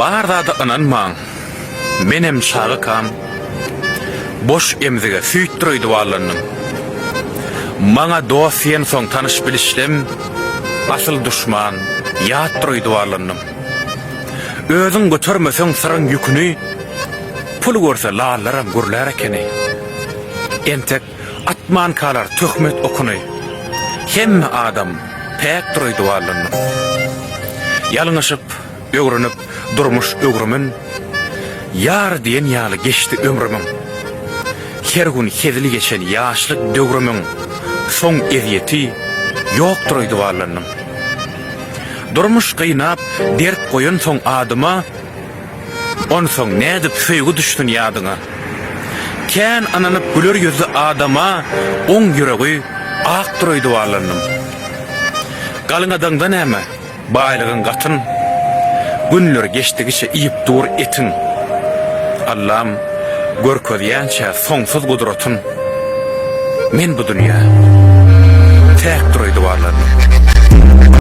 Bar zada ynanmaň. Menem çagakam boş emzige süýtdir öýdüp allandym. Maňa dost diýensoň tanyş-bilişlem asyl duşman, ýatdyr öýdüp allandym. Özüň götermeseň syryň ýüküni, pul görse lallaram gürlär ekeni. Entek atmankalar töhmet okuny, hemme adam päkdir öýdüp allandym. Ýalňyşyp, Öwrenip durmuş öwrümin, Ýar diýen ýaly geçdi ömrümiň. Her gün hezil geçen ýaşlyk döwrümiň Soň ezýeti ýokdur öýdüp allandym. Durmuş gynap, dert goýansoň adyma, Onsoň nädip söýgi düşsün ýadyňa. Kän ynanyp güler ýüzli adama Oň ýüregi akdyr öýdüp allandym. Galyňadaňda näme? Baýlygyň gatyn, Günler geçdigiçe iýip dur etiň. Allam görkezýänçä soňsuz gudratyn, Men bu dünýä täk duraýdy barlandym.